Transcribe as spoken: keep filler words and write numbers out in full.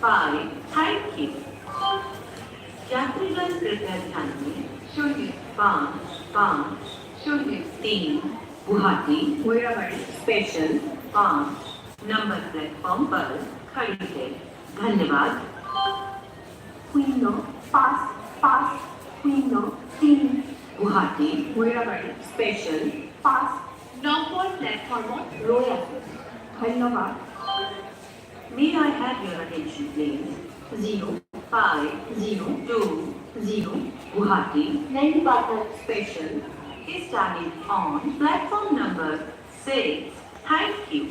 Bye. Thank you. যাত্রীগণ कृपया ध्यान दें, शून्य पाँच पाँच शून्य तीन गुवाहाटी मोइराबाड़ी स्पेशल पाँच नंबर प्लेटफॉर्म पर खड़ी है। धन्यवाद। শূন্য পাঁচ পাঁচ শূন্য তিন গুৱাহাটী মোইৰাবাৰী স্পেচিয়েল পাঁচ নম্বৰ প্লেটফৰ্মত ৰৈ আছে। ধন্যবাদ। May I have your attention, please? Zero five zero two zero Guwahati Naini Patna special is standing on platform number six. Thank you.